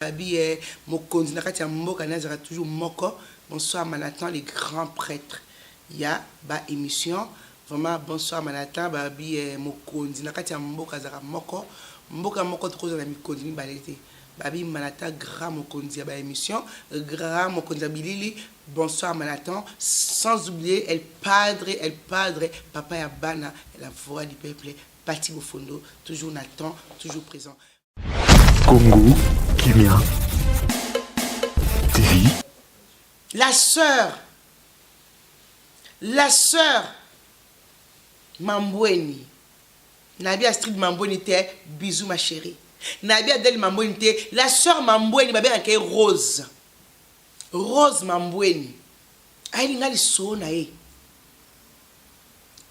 Babi eh, mokonzi na kati ya mboka naye azalaka toujours moko. Bonsoir Manathan le grand pretre ya ba emission. Vraiment bonsoir Manathan, babi eh, mokonzi na kati ya mboka azalaka moko. Mboka moko tokozala na mikonzi mibale te. Babi Manathan grand mokonzi ya ba emission, grand mokonzi ya bilili. Bonsoir Manathan, sans oublier El Padre, El Padre, papa ya bana, la voix du peuple, Patty Bofondo, toujours na temps, toujours présent. Congo Kimia TV. La sœur, la sœur Mambweni, nabi Astrid Mambweni te, bisous ma chérie. Nabi Adèle Mambweni te, la sœur Mambweni babengaka ye Rose. Rose Mambweni. Ayeli nga lisolo na ye.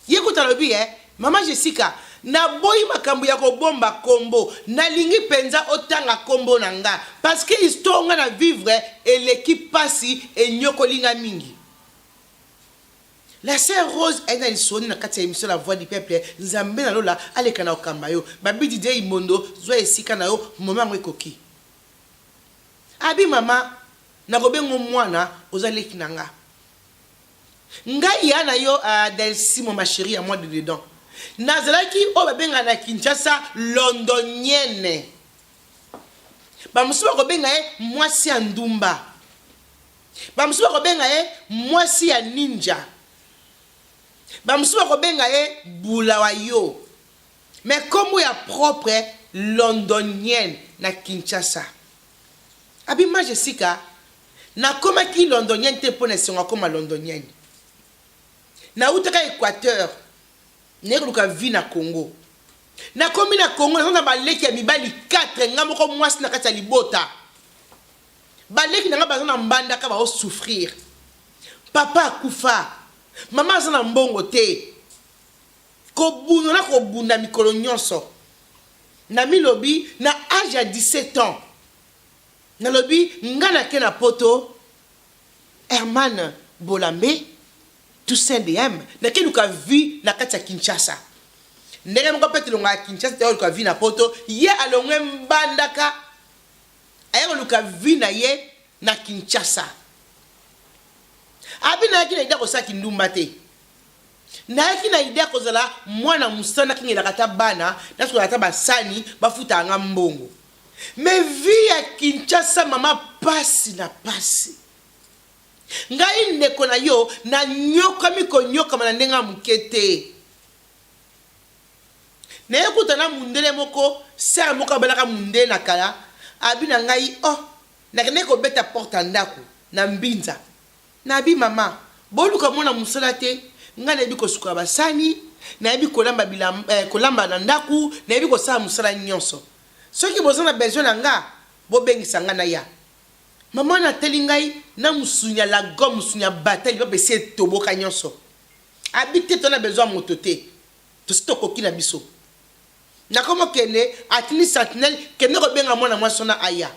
Ye kutu alobi eh, Mama Jessica, naboyi makambo ya kobomba kombo, nalingi penza otanga kombo na nga parce que histoire nga na vivre eleki pasi, enyokoli nga mingi. La sœur Rose aye na lisolo na kati ya emission La Voix du Peuple, Nzambe na lola aleka na kokamba yo. Babi Didier Imondo, zwa esika na yo, moment yango ekoki. Abi mama, nakobenga yo mwana, oza leki na nga. Ngai ya na yo uh, Delsimo ma chérie ya moi de dedans. Nazalaki oyo babengaka na Kinshasa londonienne. Bamosusu bakobenga ye mwasi ya ndumba. Bamosusu bakobenga ye mwasi ya ninja. Bamosusu bakobenga ye bulawayo. Mais kombo ya propre londonienne na Kinshasa. Abima Jessica Nakomaki londonienne te mpo na esengo ya koma londonienne. Nawutaka Equateur, naye koluka vie na Congo. Nakomi na Congo, naza na baleki ya mibali 4, nga moko mwasi na kati ya libota. Baleki na nga baza na Mbandaka bao souffrir. Papa akufa, mama aza na mbongo te. Kobunda na kobunda mikolo nyonso. Namilobi na age ya 17 ans, Nalobi nga nake na poto Herman Bolambe Toussaint DM nake luka vie na kati ya Kinshasa ndenge moko pe tolongaka Kinshasa toya koluka vie na poto ye alongwe Mbandaka aye koluka vie na ye na Kinshasa abi nayaki na idee ya kosala kindumba te nayaki na idee ya kozala mwana mosala nakengelaka ata bana nasukolaka ata basani bafutaka nga mbongo Mais vie ya Kinshasa mama pasi na pasi. Ngai ndeko na yo na nyokami konyokama na ndenge ya moke te. Naye kuta na mundele moko, sœur moko abalaka mundele na kala, abi na ngai oh, nakendaki kobeta porte ya ndako na Mbinza. Nabi mama, boluka mwana mosala te, ngai nayebi kosukola basani, nayebi kolamba bilamba, eh, kolamba na ndako, nayebi kosala mosala nyonso. Soki boza na besoin na nga, bobengisa nga naya. Mama wana atali ngai na musuni ya lagom, musuni ya bata, lipapa esi etoboka nyonso. Abi te toza na besoin ya moto te. Tosi tokoki na biso. Nakomi okende, atindi sentinelle, kende kobenga mwana mwasi wana aya.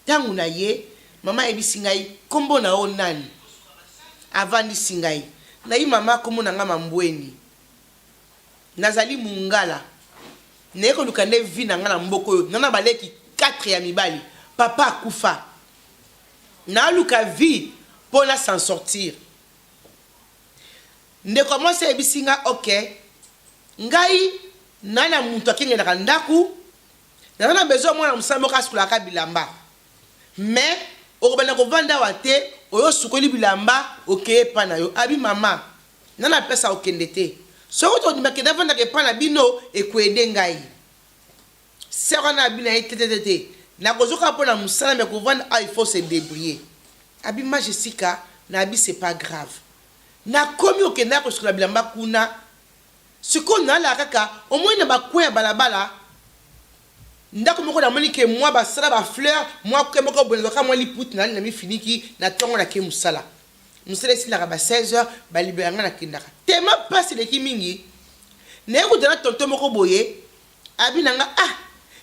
Tango na ye, mama ayebisi ngai, kombo na yo nani? Avandisi ngai. Nayi mama kombo na nga Mambweni. Nazali mungala. Naye koluka nde vie na nga na mboka oyo. Nga na baleki 4 ya mibali. Papa akufa. Naluka vie po na s'en sortir. Ndeko ya mwasi ayebisi nga ok, ngai na na mutu akengelaka ndaku, naza na besoin ya mwana mosala moko asukolaka bilamba. Mais okobanda kovanda awa te, oyo osukoli bilamba okeye epa na yo. Abi mama, nga na place ya kokende te. Soki tondima ke nafandaka epa na bino, eko aider ngai. Sœur wana abi na ye te te te te, nakozwa kaka pona mosala mais kovanda awa il faut se debrouiller. Abi ma Jessica, na abi c'est pas grave. Nakomi kokenda kosukola bilamba kuna, sikoyo nalala kaka omoni na ba coin ya balabala, ndako moko namoni ke mwa basala ba fleurs, mwa coin moko boye nazwaka mwa liputa nalali namifiniki na tongo nake mosala. Mosala esilaka ba 16 heures, ba libera nga nakendaka. Tellement pasi eleki mingi, naye kuta na tonton moko boye, abi na nga ah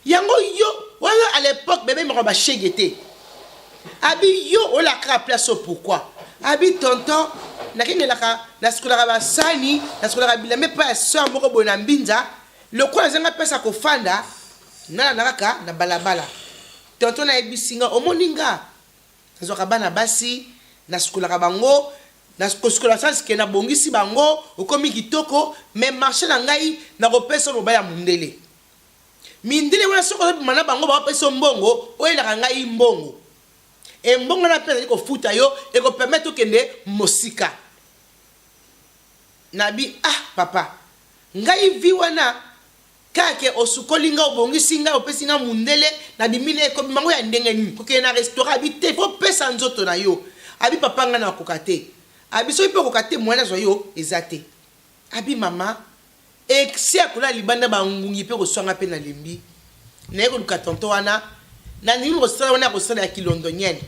yango yo wana à l'époque bebemaka ba shege te. Abi yo olaka place oyo pourquoi? Abi tonton nakengelaka nasukolaka basani, nasukolaka bilamba epai ya sœur moko boye na Mbinza, lokola azanga place ya kofanda, nalanda kaka na balabala. Tonton ayebisi nga, omoni nga nazwaka bana basi, nasukolaka bango, nakosukola sans ke nabongisi bango, okomi kitoko, mais marché na ngai nakopesa mobali ya mundele. Mindele wana soki ozobima na bango, bapesa yo mbongo, oyelaka ngai mbongo. E mbongo wana mpe azali kofuta yo, ekopermettre okende mosika. Nabi, ah papa, ngai vie wana kaka osukoli nga, obongisi ngai, opesi nga mundele, nabimi na ekobima ngo ya ndenge nini? Kokende na restaurant? Abi te, faut pesa nzoto na yo. Abi papa, ngai nakoka te. Abi soki mpe okoka te, moyen nazwa yo eza te. Abi mama, esi ya kolala libanda, bangungi mpe koswanga mpe nalembi. Naye koluka tonton wana, nandimi mosala wana ya kosala ya kilondonienne.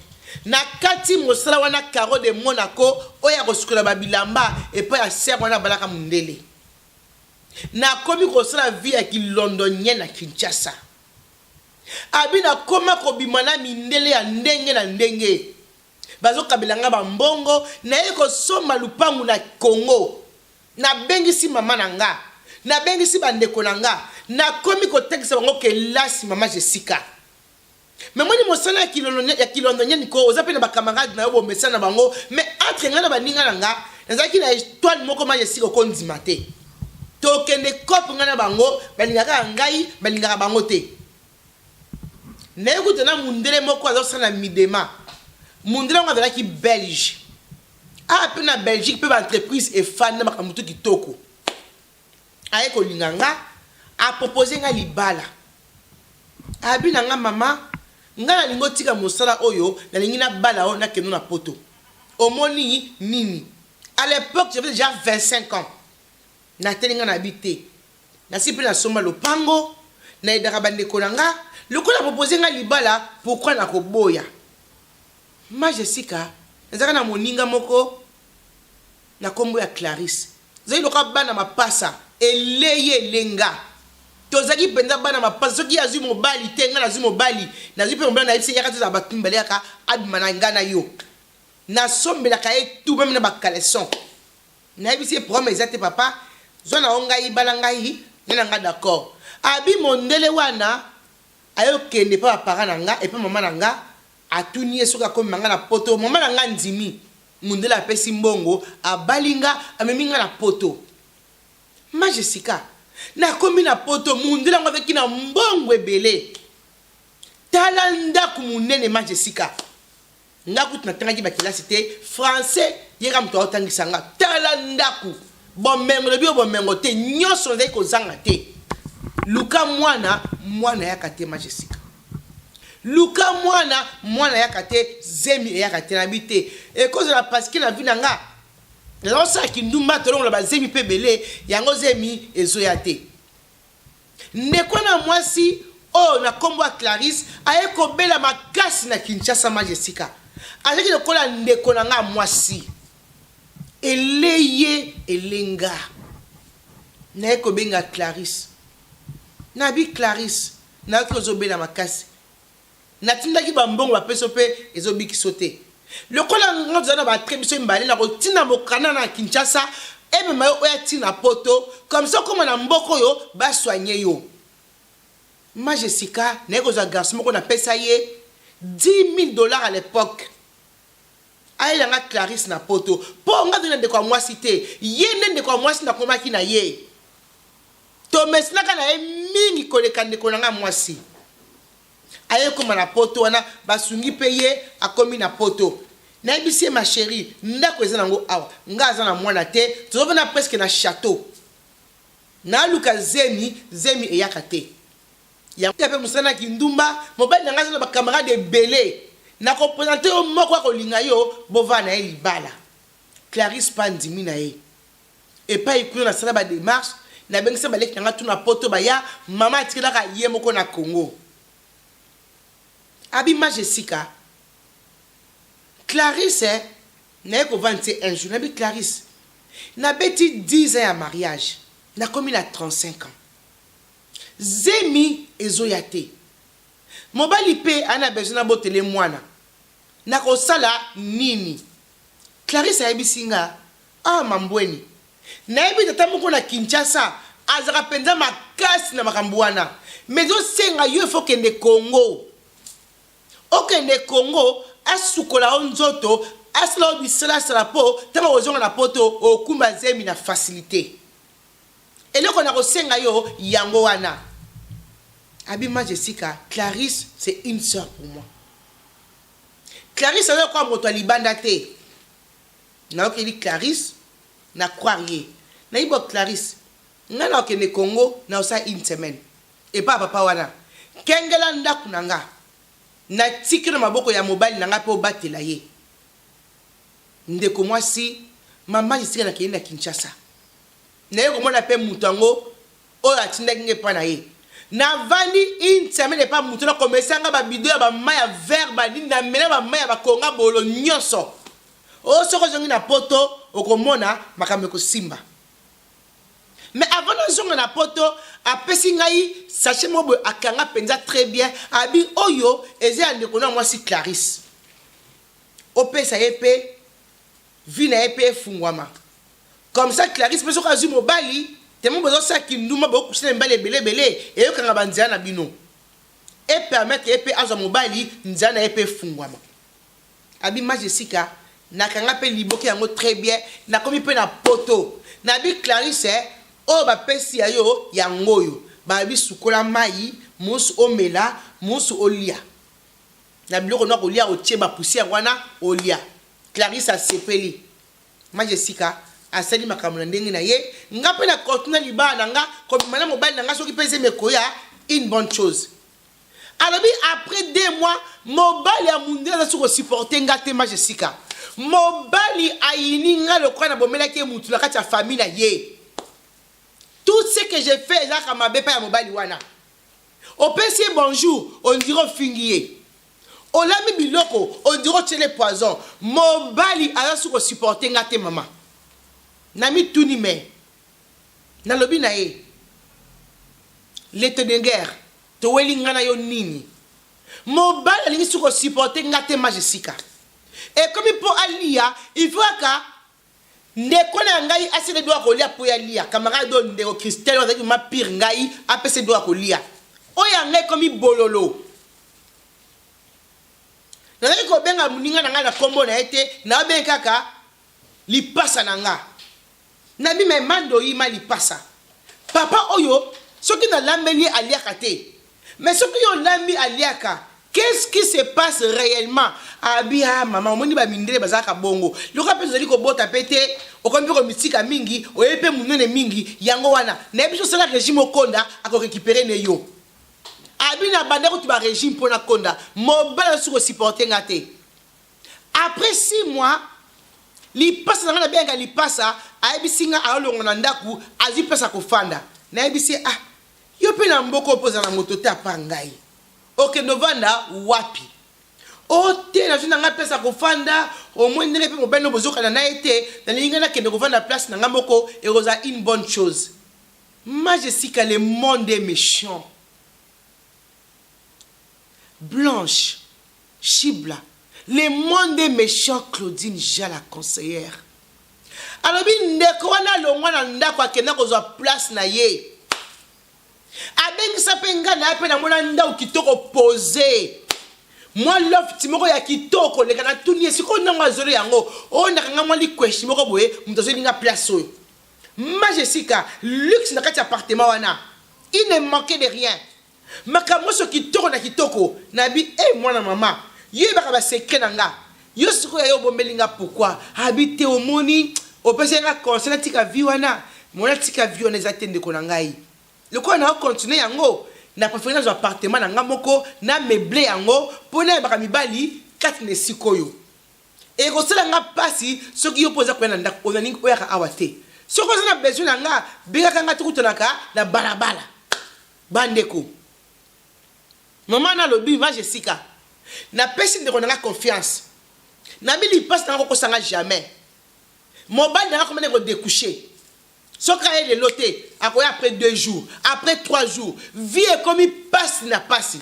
Na kati mosala wana, Caro de Monaco, oyo ya kosukola babilamba epai ya sœur wana abalaka mundele. Nakomi kosala vie ya kilondonien na Kinshasa. Abi nakoma kobima na mindele ya ndenge na ndenge, bazokabela nga bambongo. Naye kosomba lupangu na Congo, nabengisi mama na nga, nabengisi bandeko na nga, nakomi kotekisa bango kelasi. Mama Jessica, mais moni mosala ya kilondonienne ko, oza mpe na bacamarade na yo, bomesana na bango. Mais entre ngai na baninga na nga, nazalaki na étoile moko. Ma Jessica, okondima te, tokende cope, ngai na bango, balingaka ngai, balingaka bango te. Naye kuta na mundele moko azosala na midema. Mundele yango azalaki Belge. Awa mpe na Belgique mpe baentreprise efandi na makambo tu kitoko. Aye kolinga nga, apropose nga libala. Abi na nga, mama, nga nalingi otika mosala oyo, nalingi nabala oyo, nakende na Poto. Omoni nini? À l'époque, j'avais déjà 25 ans. Nateli nga na bi te, nasi mpe nasomba lopango, nayedaka bandeko na nga. Lokola propose nga libala, pourquoi nakoboya? Ma Jessica, nazalaka na moninga moko na nkombo ya Clarisse. Tozalaki lokola bana mapasa, eleye elenga. Tozalaki mpenza bana mapasa. Soki azwi mobali te, ngai nazwi mobali, nazwi mpe mobali, nayebisi yaka tozala bato mibale, yaka abima na ngai na yo. Nasombelaka ye tout, même na bacaleçon. Nayebisi ye, problème eza te papa, zwa na yo ngai, bala ngai, ngai na ngai d'accord. Abi mondele wana ayokende mpa baparent na nga, epa mama na nga, atuni ye soki akomema nga na Poto. Mama na nga ndimi. Mondele apesi mbongo, abali nga, amemi nga na Poto. Ma Jessica, nakomi na Poto, mondele yango azalaki na mbongo ebele. Tala ndako monene. Ma Jessica, nga kutu natangaki bakelasi te, français yeka moto aotangisa nga. Tala ndako, bomengo, lobi oyo bomengo te, nyonso nazali kozanga te. Luka mwana, mwana yaka te. Ma Jessica, luka mwana, mwana yaka te, zemi eyaka te. Nayebi te ekozala parce que na vie na nga nazosala kindumba, tolongola bazemi mpe ebele, yango zemi ezoya te. Ndeko na mwasi oyo na nkombo ya Clarisse aye kobela makasi na Kinshasa. Ma Jessica, azalaki lokola ndeko na nga mwasi, eleye elenga. Naye kobenga Clarisse, nabi, Clarisse, nayoki ozobela makasi, natindaki bambongo, bapeso mpe ezobikiso te. Lokola nga toza na batre biso mibale, na kotinda mokanda na Kinshasa emema yo oyo atina Poto, comme ça okóma na mboka oyo basoigne yo. Ma Jessica, naye kozwa garçon moko, napesa ye 10 000 $ à l'époque, ayelanga Clarisse na Poto, mpo nga azali na ndeko ya mwasi te. Ye nde ndeko ya mwasi nakomaki na ye, tomesanaka na ye mingi koleka ndeko na nga mwasi. Aye koma na Poto wana, basungi mpe ye, akomi na Poto. Nayebisi ye, ma chérie, ndako eza nango awa, nga aza na mwana te, tozovanda presque na château. Naluka zemi, zemi eyaka te. Yango mpe mosala na kindumba. Mobali na ngai aza na bacamarade ebele, nakoprésente yo moko akolinga yo, bovanda na ye libala. Clarisse mpa ndimi na ye epai kuna. Nasala badémarche, nabengisa baleki na ngai tuna Poto baya. Mama atikelaka ye moko na Congo. Abi, ma Jessica, Clarisse, naye kovanda te. Un jour nabi, Clarisse, nabeti 10 ans ya mariage, nakomi na 35 ans, zemi ezoya te. Mobali mpe ana besoin nabotele mwana, nakosala nini? Clarisse ayebisi nga, ah mambweni, nayebi tata moko na Kinshasa, azalaka mpenza makasi na makambo wana, mais ezosenga yo efo kende Congo. Okende Congo asukola yo nzoto asala yo bisalasala po tango okozonga na poto okumba zemi na facilite. Eloko nakosenga yo yango wana. Abi ma Jessica, Clarisse c'est une sœur pour moi. Clarisse aza lokola moto ya libanda te. Nayokeli Clarisse na croire ye. Nayebi bo Clarisse, ngai nakokende Congo nakosala une semaine epa ya papa wana. Kengela ndaku na nga. Natiki yo na maboko ya mobali na ngai mpe obatela ye. Ndeko mwasi, mama Jessica nakei na Kinshasa. Naye komona mpe moto yango oyo atindaki ngai epai na ye. Navandi une semaine epai moto wana akomesa ngai ba bidon ya ba mayi ya verre ba nini, namela ba mayi ya ba konga bolo nyonso. Oh soki ozongi na poto okomona makambo ekosimba. Mais avant nazonga na poto apesi ngai sachet moko boye akanga penza très bien abi oyo eza ya ndeko na mwasi Clarisse opesa ye pe vie na ye pe efungwama comme ça Clarisse pe soki azwi mobali tellement bozosala kindumba bokokusa na mibali ebele ebele eyokanga ba nzela na bino e permettre ye pe azwa mobali nzela na ye pe efungwama. Abi ma Jessica nakanga pe liboke yango très bien nakomi pe na poto nabi Clarisse oyo bapesi ya yo yangoyo balobi sukola mayi mosusu omela mosusu olia na biloko no kolia otie ba poussière wana olia Clarisse asepeli ma Jessica asali makambo na ndenge na ye nga pe na continue libala na nga kobima na mobali na nga soki pe zemi ekoya une bonne chose. Alobi après 2 mois mobali ya mundele aza su ko supporter nga te ma Jessica. Mobali ayini nga lokola na bomelaki ye mutu na kati ya famille na ye. Tout ce que je fais ezalaka mabe epai ya mobali wana. Opesi ye bonjour on dirait ofingi ye. Olambi biloko on dirait otieli ye poison. Mobali aza su ko supporter nga te mama. Na mituni mais nalobi na ye Letedenger Toweli nga na yo nini? Mobali alingi su ko supporter nga te ma Jessica. Ekomi po alia il faut kaka ndeko na ngai asala biloko ya kolia po ye alia. Camarade oyo ndeko Christelle oyo azalaki vraiment pire ngai apesa ye biloko ya kolia. Oyo ya ngai ekomi bololo. Nazalaki kobenga moninga na ngai na kombo na ye te, naobenga kaka lipasa na nga. Na bi mais ma ndoyi ma lipasa papa oyo soki na lambeli ye aliaka te mais soki yo olambi aliaka qu'est ce qui se passe reellement abi ah maman omoni ba mindele bazalaka bongo lokola pe tozali kobota pe te okomi pe komitika mingi oyebi pe munene mingi yango wana nayebi so osala regime okonda ako recuperer ne yo abi na banda kutu ba regime po nakonda mobali azo ko supporter nga te Après 6 mois, lipasa na nga nabengaka lipasa, ayebisi nga aolongwa na ndaku, azwi place ya kofanda. Nayebisi ye ah, yo pe na mboka oyo pe oza na moto te apart ngai, okende ovanda wapi? Oh te, nazwi na nga place ya kofanda, omoni ndenge pe mobali no bozokana na ye te, nalingi nga nakende kovanda place na nga moko, ekozala une bonne chose. Ma Jessica, le monde est mechant. Blanche. Shibla le monde est mechant Claudine ja la conseillère alobi ndeko wana alongwa na ndako akenda kozwa place na ye abengisa mpe ngai na ye mpe namona ndako kitoko pose mwa lofti moko ya kitoko koleka natuni ye sikoyo ntango azoli yango oyo nakanga mwa likweshi moko boye moto azoli nga place oyo ma Jessica luxe na kati ya appartement wana il ne manquait de rien Makambo nionso kitoko na kitoko na bi eh mwana mama yo oyebaka ba secret na nga yo sikoyo ya yo obombeli nga pourquoi abi te omoni opesaki nga conseil natika vie wana mais natika vie wana eza te ndeko na ngai lokola nao continuer yango na prefere nazwa appartement na nga moko na meuble yango po nayebaka mibali kati na esika oyo ekosala nga pasi soki yo pe oza koya na ndako oyo nalingi oyaka awa te soki oza na besoin na nga bengaka nga tokutanaka na balabala Ba ndeko, maman wana alobi ma Jessica, na pesi ndeko na nga confiance, na bi lipasa na nga akokosa nga jamais, mobali na nga akoma nde ko decoucher, soki aye lelo te, akoya après 2 jours, après 3 jours, vie ekomi pasi na pasi.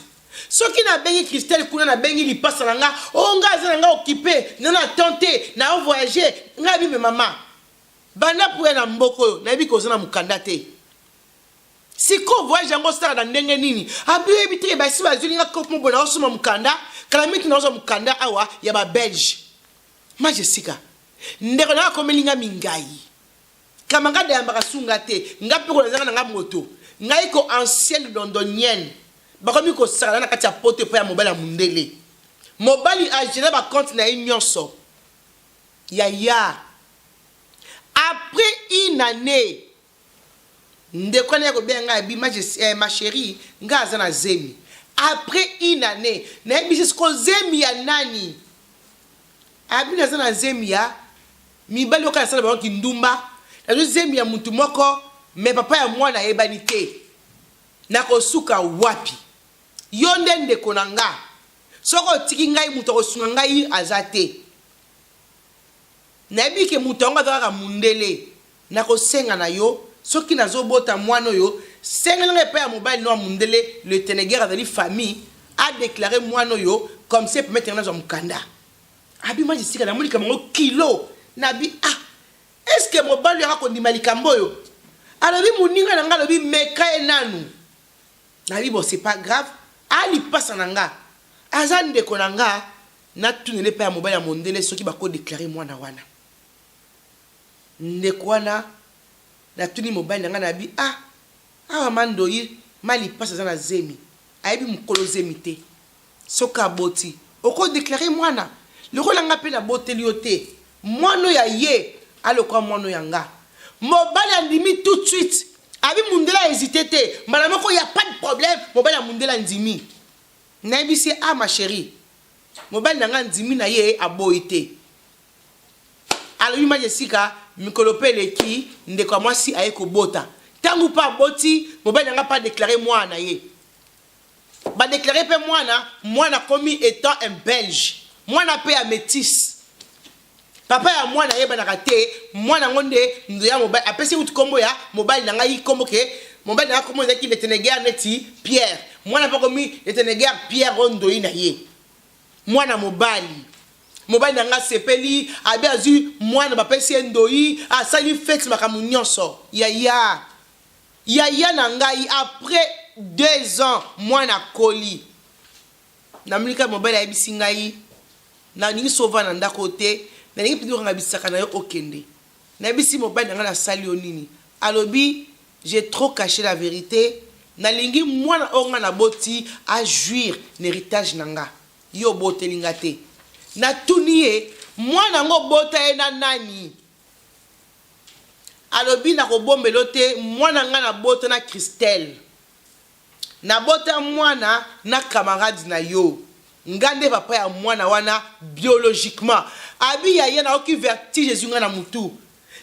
Soki na bengi Christelle kuna na bengi lipasa na nga, oh nga aza na nga occupe, na na temps te, na voyager, nga nabi mais maman, banda po oya na mboka oyo, nayebi ke oza na mukanda te. Sikoyo voyage yango osala na ndenge nini? Abi oyebi te ke basi bazweli nga coop moko boye nao somba mukanda? Kala mingi nazwa mokanda awa ya babelge. Ma Jessica, ndeko na nga akomeli nga mingai. Camarade ayambaka sunga te. Nga mpe kolazanga na nga moto. Ngai ko ancienne londonienne. Bakomi kosakana na kati ya poto epai ya mobali ya mundele. Mobali agere ba compte na ye nyonso. Yaya. Après une année, ndeko wana ya kobenga ngai abi ma, eh, ma chérie, ngai aza na zemi. Après une année, nayebisi siko zemi ya nani? Abi naza na zemi ya mibali oyo nasala bango kindumba, nazwi zemi ya mutu moko, mais papa ya mwana ayebani te. Nakosuka wapi? Yo nde ndeko na nga. Soki otiki ngai moto akosunga ngai aza te. Nayebi ke moto yango aza kaka mundele. Nakosenga na yo, soki nazobota mwana oyo, sengela ngai epai ya mobali no ya mundele, le Teneguer azali famille, a declarer mwana oyo, comme ça permettre ngai nazwa mokanda. Abi ma Jessica, namoni likambo yango kilo. Nabi ah, est-ce que mobali oyo akondima likambo oyo? Alobi moninga na ngai alobi meka ye nanu. Nabi bon, c'est pas grave. Alipasa na nga. Aza ndeko na nga, natunela epai ya mobali ya mondele soki bako declarer mwana wana. Ndeko wana natuni mobali na ngai, nabi ah, awa ma ndoyi ma lipasa aza na zemi, ayebi mokolo zemi te, soki aboti oko declarer mwana lokola nga mpe naboteli yo te, mwana oyo aye alokola mwana oyo ya nga. Mobali andimi tout de suite, abi mundele a hésité te, mbala moko ya pas de problème, mobali ya mundele andimi. Nayebisi ye ah ma chérie, mobali na nga andimi na ye aboyi te. Alobi ma Jessica, mikolo mpe eleki, ndeko ya mwasi aye kobota. Ntango mpe aboti, mobali na nga mpe adeklare mwana na ye. Badeklare mpe mwana, mwana akomi étant un belge. Mwana mpe ya métis. Papa ya mwana ayebanaka te, mwana yango nde ndo ya mobali apesi kutu kombo ya mobali na ngai, kombo ke mobali na ngai kombo ezalaki Leteneguer neti Pierre. Mwana mpe akomi Leteneguer Pierre oyo ndoi na ye. Mwana mobali. Mobali na ngai asepeli, abi azwi mwana bapesi ye ndoi, asali fete makambo nyonso. Yaya. Yaya na ngai après 2 ans mwana akoli. Namoni kaka mobali ayebisi ngai nalingi so ovanda na ndako te, nalingi mpenza okanga bisaka na yo okende. Nayebisi mobali na ngai nasali yo nini? Alobi j'ai trop caché la vérité, nalingi mwana oyo ngai naboti ajouir na héritage na nga. Yo oboteli nga te. Natuni ye mwana yango obota ye na nani? Alobi nakobombela yo te, mwana ngai nabota na Christelle. Nabota mwana na camarade na yo. Nga nde papa ya mwana wana biologiquement. Abi yaya nayoki vertige ezwi nga na mutu.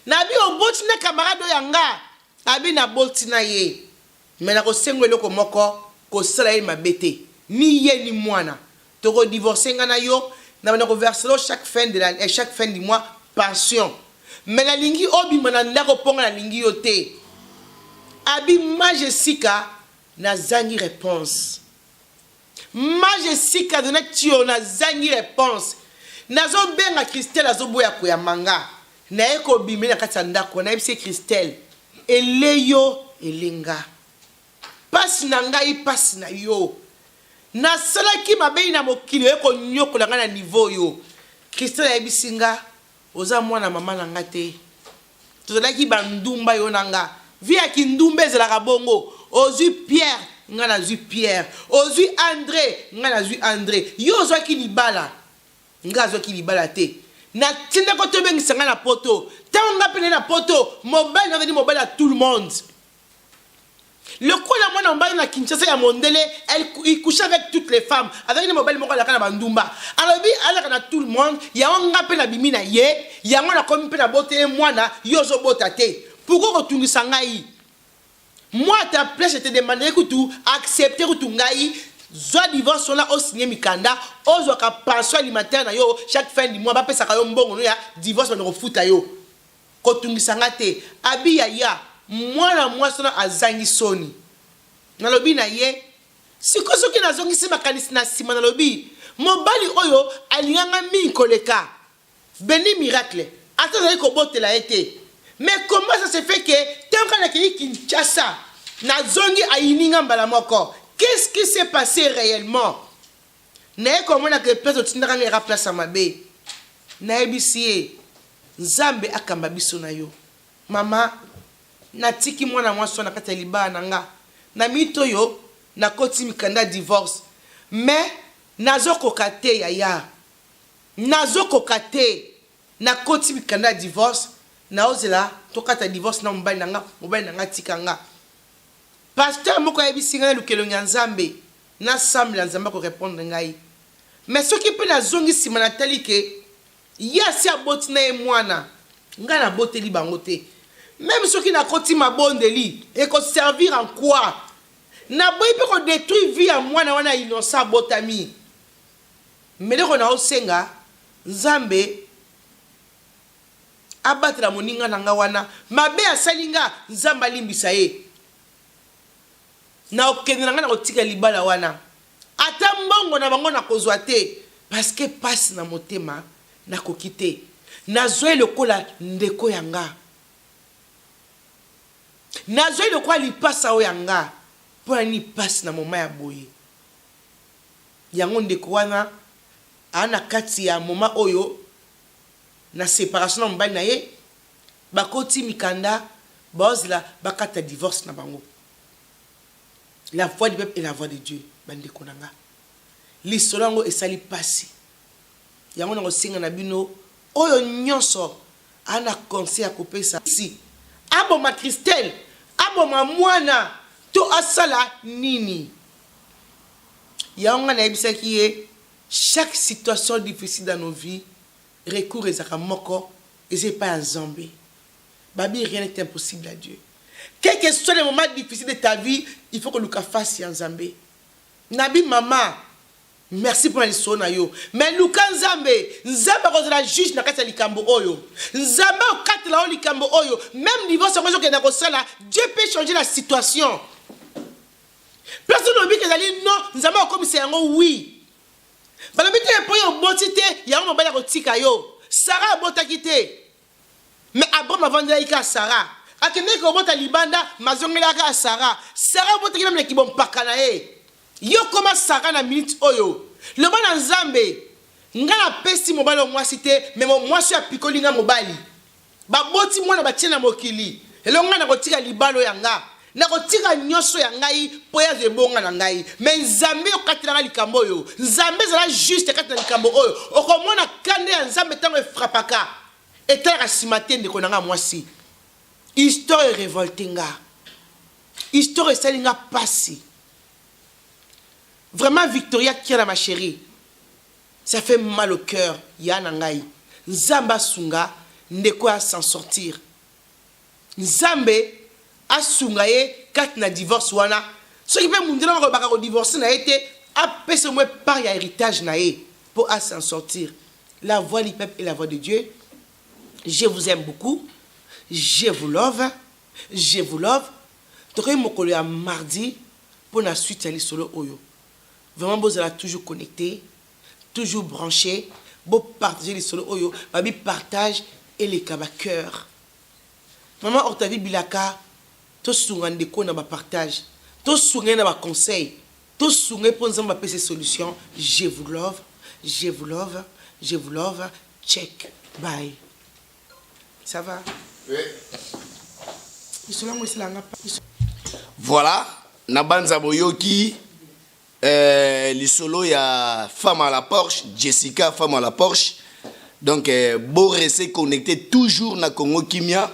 Nabi oboti na camarade oyo ya nga? Abi naboti na ye. Mais nakosenga eloko moko, kosala ye mabe te. Ni ye ni mwana. Toko divorcer nga na yo, na banda ko verser yo chaque fin de la, eh, chaque fin du mois pension. Mais nalingi obima na ndako mpo nga nalingi yo te. Abi ma Jessica, nazangi réponse. Ma Jessica dona tio nazangi réponse. Nazobenga Christelle azoboya koyamba nga. Naye kobima na kati ya ndako, nayebisi ye Christelle, ele yo ele nga. Pasi na ngai pasi na yo. Nasalaki mabe na mokili oye konyokola ngai na niveau oyo. Christelle ayebisi nga oza mwana mama na nga te. Tozalaki bandumba yo na nga. Vie ya kindumba ezalaka bongo. Ozwi Pierre, nga nazwi Pierre. Ozwi André, nga nazwi André. Yo ozwaki libala, nga azwaki libala te. Natindaki tobengisa nga na poto. Ntango nga mpe naye na poto, mobali na azali mobali ya tout le monde. Lokola mwana mobali na Kinshasa ya mondele, elle, il couchait avec toutes les femmes. Azalaki na mobali moko alaka na bandumba. Alobi alaka na tout le monde, yango nga mpe nabimi na ye, yango nakomi mpe nabotele mwana, yo ozobota te. Pourquoi kotungisa ngai? Moi à ta place je te demanderais kutu accepter kutu ngai zwa divorce wana osigner mikanda ozwaka pension alimentaire na yo chaque fin du mois bapesaka yo mbongo no ya divorce banda kofuta yo kotungisa nga te. Abi yaya mwana mwasi wana azangi soni. Nalobi na ye sikoyo soki nazongisi makanisi na nsima, nalobi mobali oyo alinganga mingi koleka Beni Miracle, ata azali kobotela ye te, mais comment ça se fait que ntango nakei Kinshasa nazongi ayini nga mbala moko? Qu'est-ce qui s'est passé réellement? Naye komona ke place otindaka nga eza place ya mabe. Nayebisi ye Nzambe akamba biso na yo. Mama, natiki mwana mwasi wana na kati ya libala na nga. Na minute oyo nakoti mikanda ya divorce mais nazo koka te yaya. Nazo koka te. Nakoti mikanda ya divorce, naozela tokata divorce na mobali na nga, mobali na nga atika nga. Pasteur moko ayebisi ngai naluka elongi ya Nzambe, nasambela Nzambe ako repondre ngai. Mais soki pe nazongi sima natali ke ye asi aboti na ye mwana, ngai naboteli bango te. Meme soki nakoti mabondeli, eko servir en quoi? Naboyi pe ko detruire vie ya mwana wana ya innocent abotami. Mais eloko naosenga Nzambe abatela moninga na nga wana, mabe asali nga Nzambe alimbisa ye. Nakokende na nga nakotika libala wana ata mbongo na bango nakozwa te parce que pasi na motema nakoki te. Nazwa ye lokola ndeko ya nga. Nazwa ye lokola lipasa oyo ya nga. Pona nini pasi na moment ya boye? Yango ndeko wana aa na kati ya moment oyo na separation na mobali na ye, bakoti mikanda baozela bakata divorce na bango. La voix du peuple est la voix de Dieu ba ndeko na nga. Lisolo yango esali pasi. Yango nako senga na bino oyo nionso aa na conseil ya kopesa si aboma Christelle, aboma mwana to asala nini? Yango nga nayebisaki ye chaque situation difficile dans nos vies recours ezalaka moko eza epai ya Nzambe. Babi rien n'est impossible à Dieu. Quel que soit le moment difficile de ta vie, il faut koluka face ya Nzambe. Nabi mama, merci pona lisolo na yo. Mais luka Nzambe, Nzambe akozala juge na kati ya likambo oyo. Nzambe akokatela yo likambo oyo. Meme divorce yango ezokenda kosala, Dieu peut changer la situation. Place olobi ke ezali non, Nzambe akokomisa yango oui. Balobi te po yo oboti te, yango mobali akotika yo. Sarah abotaki te. Mais Abraham avandelaki kaka Sarah. Akendeki kobota libanda, mais azongelaka kaka Sarah. Sarah abotaki meme na kibompaka na ye. Yo koma Sarah na minute oyo. Loba na Nzambe, nga napesi mobali oyo mwasi te, mais mwasi oyo apikoli nga mobali. Baboti mwana batie na mokili. Lelo nga nakotika libala oyo ya nga. Nakotika nioso ya ngai po ye azwa ebonga na ngai. Mais Nzambe yo katela nga likambo oyo. Nzambe zala juste kati na likambo oyo. Okomona kanda ya Nzambe tango e frappaka. Etalaka sima te ndeko na nga mwasi. Histoire e revolte nga. Histoire esali nga pasi. Vraiment Victoria Kiala ma cherie. Ça fait mal au cœur ya na ngai. Nzambe asunga ndeko a s'en sortir. Nzambe asunga ye kati na divorce wana soki pe mundele wana akolobaka ko divorce na ye te apesa au moins part ya heritage na ye po a s'en sortir la voix du peuple est la voix de Dieu je vous aime beaucoup je vous love je vous love tokoki mokolo ya mardi po na suite ya lisolo oyo vraiment bozala toujours connecte toujours branche bo partager lisolo oyo babi partage eleka ba coeur Maman Octavie Bilaka tosunga ndeko na ba partage tosunga ye na ba conseil tosunga ye po Nzambe apesa ye solution je vous love je vous love je vous love check bye ça va Oui. lisolo yango esala nga Voilà, na banza boyoki euh, lisolo ya femme à la Porsche, Jessica femme à la Porsche. Donc euh, bo rester connecté toujours na Congo Kimia.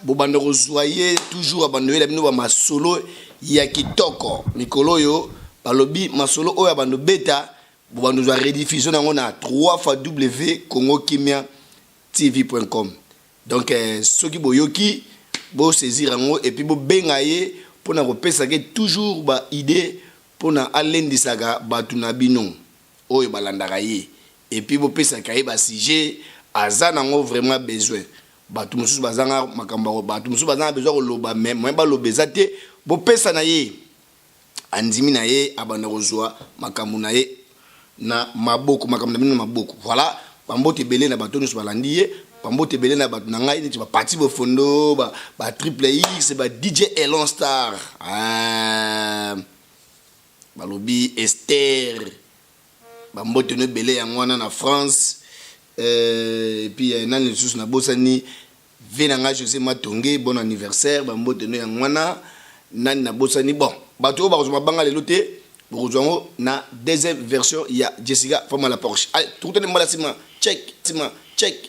Bo banda kozwa ye toujours abando yela bino ba masolo ya kitoko. Mikolo oyo balobi masolo oyo abando beta bo bando zwa rediffusion nango na 3 fois W Congo Kimia tv.com. Donc eh, soki boyoki bo saisir yango et puis bobenga ye pona kopesaka ye toujours ba idee pona alendisaka batu na bino oyo balandaka ye et puis bopesaka ye ba sujet aza nango vraiment besoin. Batu mosusu bazanga makambo batu mosusu baza na besoin koloba mais moyen baloba eza te, bopesa na ye andimi na ye abanda kozua makambo na ye na maboko makambo na bino na maboko voilà bambote ebele na bato nyonso balandi ye bambote ebele na bato na ngai neti bapati bofondo ba, ba triple x ba dj elon star euh, balobi ester. Bambote no ebele yango wana na France. Et puis nani lisusu nabosani? Ve na ngai José Matonge, bon anniversaire, bambote no yango wana. Nani nabosani? Bon, bato oyo bakozwa mabanga lelo te, bokozwa yango na deuxième version ya Jessica, femme à la Porsche. Allez, tokutani mbala nsima. Check, nsima check.